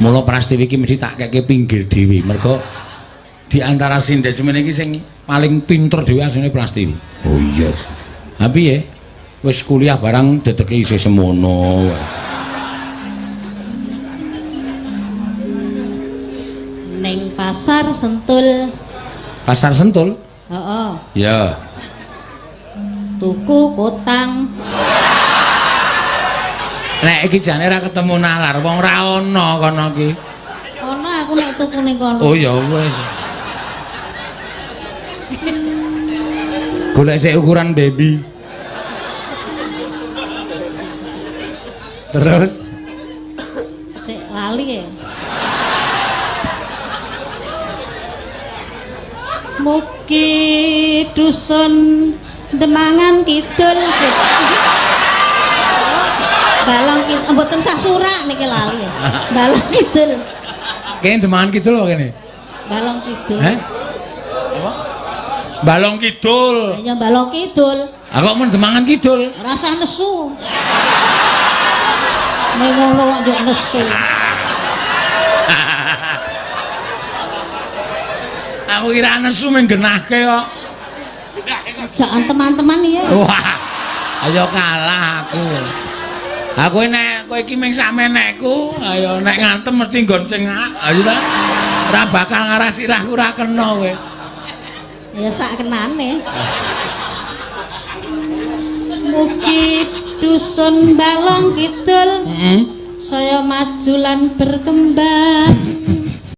Mula Prastiwi iki mesti tak keke pinggir dhewe. Mergo di antara sinden semene iki sing paling pinter dhewe asline Prastiwi. Oh iya. Ha piye? Wis kuliah barang dedeke isih semono. Ning Pasar Sentul. Pasar Sentul? Heeh. Ya. Tuku kotang. Nek iki jane ora ketemu nalar, wong ora ana kono iki. Ono aku nek tuku ning kono. Oh ya wis. Golek sik ukuran baby. Terus sik lali ya. Mugi dusun Demangan Kidul. Balong Kidul mboten sah surak niki lali. Balong Kidul. Kene Demangan Kidul apa kene? Balong Kidul. Heh? Apa? Balong Kidul. Ya Balong Kidul. Ah kok mun Demangan Kidul? Ora usah nesu. Ning ngono kok njuk nesu. Aku kira nesu mung genahke kok. Jangan teman-teman ya. Wah. Ayo kalah aku. Aku nek kowe iki mung sakmenekku, ayo nek ngantem mesti nggon sing ayo ta. Ora bakal ngarah sirahku ora kena kowe. Ya sak kenane. Mugi dusun Balong Kidul saya maju lan berkembang.